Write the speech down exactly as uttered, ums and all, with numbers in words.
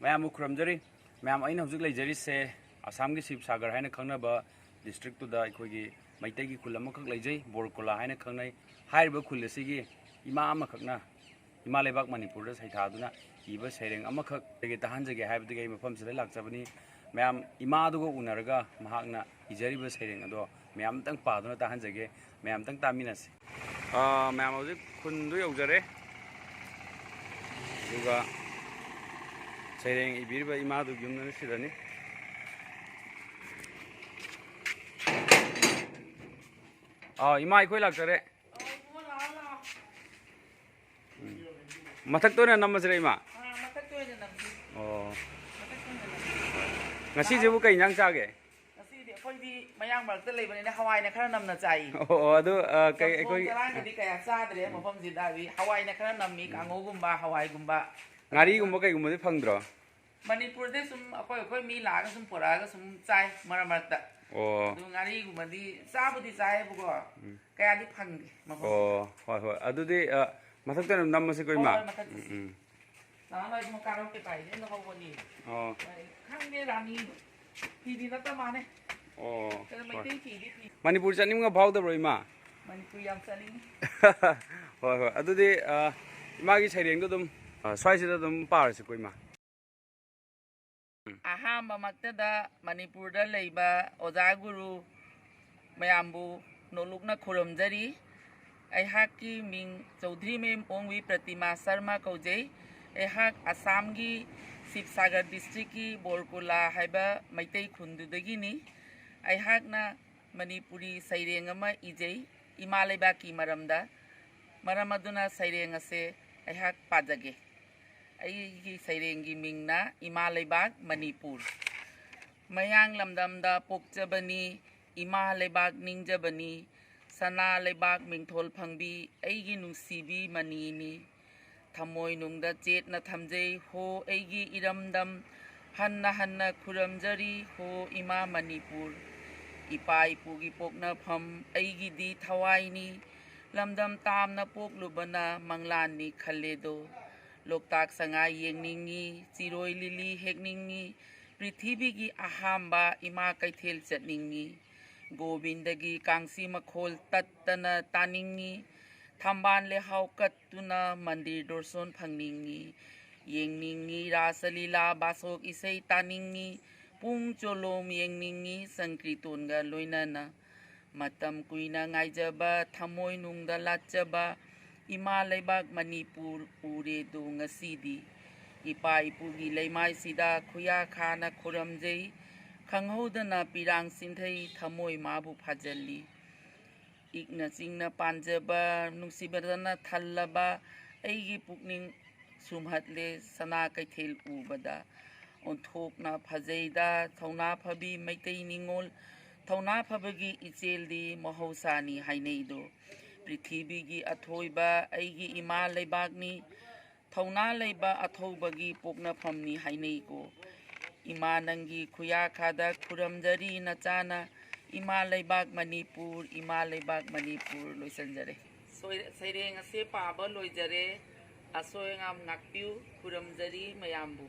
ꯃꯌꯥꯝꯕꯨ ꯈꯨꯔꯨꯝꯖꯔꯤ꯫ ꯃꯌꯥꯝ, ꯑꯩꯅ ꯍꯧꯖꯤꯛ ꯂꯩꯖꯔꯤꯁꯦ ꯑꯁꯥꯝꯒꯤ ꯁꯤꯕꯁꯥꯒꯔ ꯍꯥꯏꯅ ꯈꯪꯅꯕ ꯗꯤꯁꯇ꯭ꯔꯤꯛꯇꯨꯗ ꯑꯩꯈꯣꯏꯒꯤ ꯃꯩꯇꯩꯒꯤ ꯈꯨꯜ ꯑꯃꯈꯛ ꯂꯩꯖꯩ, ꯕꯣꯔꯀꯨꯂꯥ ꯍꯥꯏꯅ ꯈꯪꯅꯩ꯫ ꯍꯥꯏꯔꯤꯕ ꯈꯨꯜ ꯑꯁꯤꯒꯤ ꯏꯃꯥ ꯑꯃꯈꯛꯅ ꯏꯃꯥ ꯂꯩꯕꯥꯛ ꯃꯅꯤꯄꯨꯔꯗ ꯁꯩꯊꯥꯗꯨꯅ ꯏꯕ ꯁꯩꯔꯦꯡ ꯑꯃꯈꯛ ꯑꯩꯒꯤ ꯇꯥꯍꯟꯖꯒꯦ ꯍꯥꯏꯕꯗꯒꯤ ꯑꯩ ꯃꯐꯝꯁꯤꯗ ꯂꯥꯛꯆꯕꯅꯤ꯫ ꯃꯌꯥꯝ, ꯏꯃꯥꯗꯨꯒ ꯎꯅꯔꯒ ꯃꯍꯥꯛꯅ ꯏꯖꯔꯤꯕ ꯁꯩꯔꯦꯡ ꯑꯗꯣ ꯃꯌꯥꯝ ꯑꯝꯇꯪ ꯄꯥꯗꯨꯅ ꯇꯥꯍꯟꯖꯒꯦ꯫ ꯃꯌꯥꯝ ꯑꯝꯇꯪ ꯇꯥꯃꯤꯟꯅꯁꯤ꯫ ꯑꯥ, ꯃꯌꯥꯝ, ꯍꯧꯖꯤꯛ ꯈꯨꯟꯗꯨ ꯌꯧꯖꯔꯦ꯫ ꯑꯗꯨꯒ ꯁꯩꯔꯦꯡ ꯏꯕꯤꯔꯤꯕ ꯏꯃꯥꯗꯨꯒꯤ ꯌꯨꯝꯗꯅ ꯁꯤꯗꯅꯤ꯫ ꯑꯥ, ꯏꯃꯥ, ꯑꯩꯈꯣꯏ ꯂꯥꯛꯆꯔꯦ꯫ ꯎꯝ꯫ ꯃꯊꯛꯇ ꯑꯣꯏꯅ ꯅꯝꯃꯁꯤꯔ, ꯏꯃꯥ? ꯑꯥ, ꯃꯊꯛꯇ ꯑꯣꯏꯅ ꯅꯝꯁꯤ꯫ ꯑꯣ꯫ ꯃꯊꯛꯇ ꯑꯣꯏꯅ ꯅꯝꯁꯤ꯫ ꯉꯁꯤꯁꯤꯕꯨ ꯀꯩ ꯏꯟꯖꯥꯡ ꯆꯥꯒꯦ? ꯉꯁꯤꯗꯤ ꯑꯩꯈꯣꯏꯗꯤ ꯃꯌꯥꯡ ꯃꯔꯛꯇ ꯂꯩꯕꯅꯤꯅ ꯍꯋꯥꯏꯅ ꯈꯔ ꯅꯝꯅ ꯆꯥꯏ꯫ ꯑꯣ, ꯑꯗꯨ, ꯑ, ꯀꯩ, ꯆꯝꯊꯣꯡ ꯑꯩꯈꯣꯏ ꯆꯔꯥꯡꯒꯤꯗꯤ ꯀꯌꯥ ꯆꯥꯗ꯭ꯔꯦ ꯃꯐꯝꯁꯤꯗ꯫ ꯍꯥꯏꯗꯤ ꯍꯋꯥꯏꯅ ꯈꯔ ꯅꯝꯃꯤ, ꯎꯝ꯫ ꯀꯥꯡꯉꯧꯒꯨꯝꯕ, ꯍꯋꯥꯏꯒꯨꯝꯕ꯫ ꯉꯥꯔꯤꯒꯨꯝꯕ ꯀꯩꯒꯨꯝꯕꯗꯤ ꯐꯪꯗ꯭ꯔꯣ? ꯃꯅꯤꯄꯨꯔꯗ ꯁꯨꯝ ꯑꯩꯈꯣꯏ, ꯑꯩꯈꯣꯏ ꯃꯤ ꯂꯥꯛꯑꯒ ꯁꯨꯝ ꯄꯨꯔꯛꯑꯒ ꯁꯨꯝ ꯆꯥꯏ ꯃꯔꯛ ꯃꯔꯛꯇ꯫ ꯑꯣ꯫ ꯑꯗꯨ ꯉꯥꯔꯤꯒꯨꯝꯕꯗꯤ ꯆꯥꯕꯨꯗꯤ ꯆꯥꯏꯌꯦꯕꯀꯣ꯫ ꯎꯝ꯫ ꯀꯌꯥꯗꯤ ꯐꯪꯗꯦ ꯃꯐꯝ꯫ ꯑꯣ, ꯍꯣꯏ, ꯍꯣꯏ꯫ ꯑꯗꯨꯗꯤ, ꯑ, ꯃꯊꯛꯇ ꯑꯗꯨꯝ ꯅꯝꯃꯁꯤꯀꯣ, ꯍꯣꯏ, ꯏꯃꯥ? ꯍꯣꯏ, ꯃꯊꯛꯇ꯫ ꯎꯝ, ꯎꯝ꯫ ꯅꯍꯥꯟꯋꯥꯏ ꯃꯀꯥꯔꯣ ꯄꯦꯄꯥꯏꯗꯩ ꯂꯧꯍꯧꯕꯅꯤ꯫ ꯑꯣ꯫ ꯈꯪꯗꯦ, ꯔꯥꯅꯤ ꯐꯤꯗꯤ ꯅꯠꯇ ꯃꯥꯅꯦ꯫ ꯑꯣ, ꯀꯩꯅꯣ, ꯍꯣꯏ꯫ ꯃꯩꯇꯩ ꯐꯤꯗꯤ ꯐꯤ꯫ ꯃꯅꯤꯄꯨꯔ ꯆꯠꯅꯤꯡꯕ ꯐꯥꯎꯗꯕ꯭ꯔꯣ, ꯏꯃꯥ? ꯃꯅꯤꯄꯨꯔ ꯌꯥꯝ ꯆꯠꯅꯤꯡꯉꯤ꯫ ꯍꯣꯏ, ꯍꯣꯏ꯫ ꯑꯗꯨꯗꯤ, ꯑ, ꯏꯃꯥꯒꯤ ꯁꯩꯔꯦꯡꯗꯣ ꯑꯗꯨꯝ, ꯑ, ꯁ꯭ꯋꯥꯏꯁꯤꯗ ꯑꯗꯨꯝ ꯄꯥꯔꯁꯤꯀꯣ, ꯏꯃꯥ꯫ ꯎꯝ꯫ ꯑꯍꯥꯟꯕꯃꯛꯇꯗ ꯃꯅꯤꯄꯨꯔꯗ ꯂꯩꯕ ꯑꯣꯖꯥ ꯒꯨꯔꯨ ꯃꯌꯥꯝꯕꯨ ꯅꯣꯂꯨꯛꯅ ꯈꯨꯔꯨꯝꯖꯔꯤ꯫ ꯑꯩꯍꯥꯛꯀꯤ ꯃꯤꯡ ꯆꯧꯙꯔꯤ ꯃꯌꯨꯝ ꯑꯣꯡꯕꯤ ꯄ꯭ꯔꯇꯤꯃꯥ ꯁꯔꯃ ꯀꯧꯖꯩ꯫ ꯑꯩꯍꯥꯛ ꯑꯁꯥꯝꯒꯤ ꯁꯤꯕꯁꯥꯒꯔ ꯗꯤꯁꯇ꯭ꯔꯤꯛꯀꯤ ꯕꯣꯔꯀꯨꯂꯥ ꯍꯥꯏꯕ ꯃꯩꯇꯩ ꯈꯨꯟꯗꯨꯗꯒꯤꯅꯤ꯫ ꯑꯩꯍꯥꯛꯅ ꯃꯅꯤꯄꯨꯔꯤ ꯁꯩꯔꯦꯡ ꯑꯃ ꯏꯖꯩ, ꯏꯃꯥ ꯂꯩꯕꯥꯛꯀꯤ ꯃꯔꯝꯗ꯫ ꯃꯔꯝ ꯑꯗꯨꯅ ꯁꯩꯔꯦꯡ ꯑꯁꯦ ꯑꯩꯍꯥꯛ ꯄꯥꯖꯒꯦ꯫ ꯑꯩꯒꯤ ꯁꯩꯔꯦꯡꯒꯤ ꯃꯤꯡꯅ ꯏꯃꯥ ꯂꯩꯕꯥꯛ ꯃꯅꯤꯄꯨꯔ꯫ ꯃꯌꯥꯡ ꯂꯝꯗꯝꯗ ꯄꯣꯛꯆꯕꯅꯤ, ꯏꯃꯥ ꯂꯩꯕꯥꯛ ꯅꯤꯡꯖꯕꯅꯤ, ꯁꯅꯥ ꯂꯩꯕꯥꯛ ꯃꯤꯡꯊꯣꯜ ꯐꯪꯕꯤ ꯑꯩꯒꯤ ꯅꯨꯡꯁꯤꯕꯤ ꯃꯅꯤꯅꯤ꯫ ꯊꯃꯣꯏꯅꯨꯡꯗ ꯆꯦꯠꯅ ꯊꯝꯖꯩ ꯍꯣ ꯑꯩꯒꯤ ꯏꯔꯝꯗꯝ, ꯍꯟꯅ ꯍꯟꯅ ꯈꯨꯔꯝꯖꯔꯤ ꯍꯣ ꯏꯃꯥ ꯃꯅꯤꯄꯨꯔ꯫ ꯏꯄꯥ ꯏꯄꯨꯒꯤ ꯄꯣꯛꯅꯐꯝ ꯑꯩꯒꯤꯗꯤ ꯊꯋꯥꯏꯅꯤ, ꯂꯝꯗꯝ ꯇꯥꯝꯅ ꯄꯣꯛꯂꯨꯕꯅ ꯃꯪꯂꯥꯟꯅꯤ ꯈꯜꯂꯦꯗꯣ꯫ ꯂꯣꯛꯇꯥꯛ ꯁꯉꯥꯏ ꯌꯦꯡꯅꯤꯡꯉꯤ, ꯆꯤꯔꯣꯏ ꯂꯤꯂꯤ ꯍꯦꯛꯅꯤꯡꯉꯤ, ꯄ꯭ꯔꯤꯊꯤꯕꯤꯒꯤ ꯑꯍꯥꯝꯕ ꯏꯃꯥ ꯀꯩꯊꯦꯜ ꯆꯠꯅꯤꯡꯉꯤ꯫ ꯒꯣꯕꯤꯟꯗꯒꯤ ꯀꯥꯡꯁꯤ ꯃꯈꯣꯜ ꯇꯠꯇꯅ ꯇꯥꯅꯤꯡꯉꯤ꯫ ꯊꯝꯕꯥꯜ ꯂꯩꯍꯥꯎ ꯀꯠꯇꯨꯅ ꯃꯟꯗꯤꯔ ꯗꯣꯔꯁꯣꯟ ꯐꯪꯅꯤꯡꯉꯤ꯫ ꯌꯦꯡꯅꯤꯡꯉꯤ ꯔꯥꯁ ꯂꯤꯂꯥ, ꯕꯥꯁꯣꯛ ꯏꯁꯩ ꯇꯥꯅꯤꯡꯉꯤ꯫ ꯄꯨꯡ ꯆꯣꯂꯣꯝ ꯌꯦꯡꯅꯤꯡꯉꯤ ꯁꯪꯀ꯭ꯔꯤꯇꯣꯟꯒ ꯂꯣꯏꯅꯅ꯫ ꯃꯇꯝ ꯀꯨꯏꯅ ꯉꯥꯏꯖꯕ, ꯊꯃꯣꯏ ꯅꯨꯡꯗ ꯂꯥꯠꯆꯕ ꯏꯃꯥ ꯂꯩꯕꯥꯛ ꯃꯅꯤꯄꯨꯔ ꯎꯔꯦꯗꯣ ꯉꯁꯤꯗꯤ꯫ ꯏꯄꯥ ꯏꯄꯨꯒꯤ ꯂꯩꯃꯥꯏꯁꯤꯗ ꯈꯨꯌꯥ ꯈꯥꯅ ꯈꯨꯔꯝꯖꯩ꯫ ꯈꯪꯍꯧꯗꯅ ꯄꯤꯔꯥꯡ ꯁꯤꯟꯊꯩ, ꯊꯃꯣꯏ ꯃꯥꯕꯨ ꯐꯥꯖꯜꯂꯤ꯫ ꯏꯪꯅ ꯆꯤꯡꯅ ꯄꯥꯟꯖꯕ, ꯅꯨꯡꯁꯤꯕꯗꯅ ꯊꯜꯂꯕ ꯑꯩꯒꯤ ꯄꯨꯛꯅꯤꯡ ꯁꯨꯝꯍꯠꯂꯦ ꯁꯅꯥ ꯀꯩꯊꯦꯜ ꯎꯕꯗ꯫ ꯑꯣꯟꯊꯣꯛꯅ ꯐꯖꯩꯗ, ꯊꯧꯅꯥ ꯐꯕꯤ ꯃꯩꯇꯩ ꯅꯤꯉꯣꯜ, ꯊꯧꯅꯥ ꯐꯕꯒꯤ ꯏꯆꯦꯜꯗꯤ ꯃꯍꯧꯁꯥꯅꯤ ꯍꯥꯏꯅꯩꯗꯣ꯫ ꯄ꯭ꯔꯤꯊꯤꯕꯤꯒꯤ ꯑꯊꯣꯏꯕ ꯑꯩꯒꯤ ꯏꯃꯥ ꯂꯩꯕꯥꯛꯅꯤ, ꯊꯧꯅꯥ ꯂꯩꯕ ꯑꯊꯧꯕꯒꯤ ꯄꯣꯛꯅꯐꯝꯅꯤ ꯍꯥꯏꯅꯩꯀꯣ꯫ ꯏꯃꯥ ꯅꯪꯒꯤ ꯈꯨꯌꯥꯈꯥꯗ ꯈꯨꯔꯝꯖꯔꯤ ꯅꯆꯥꯅ, ꯏꯃꯥ ꯂꯩꯕꯥꯛ ꯃꯅꯤꯄꯨꯔ, ꯏꯃꯥ ꯂꯩꯕꯥꯛ ꯃꯅꯤꯄꯨꯔ꯫ ꯂꯣꯏꯁꯤꯟꯖꯔꯦ꯫ ꯁꯣꯏ-, ꯁꯩꯔꯦꯡ ꯑꯁꯦ ꯄꯥꯕ ꯂꯣꯏꯖꯔꯦ꯫ ꯑꯁꯣꯏ ꯑꯉꯥꯝ ꯉꯥꯛꯄꯤꯌꯨ, ꯈꯨꯔꯝꯖꯔꯤ ꯃꯌꯥꯝꯕꯨ꯫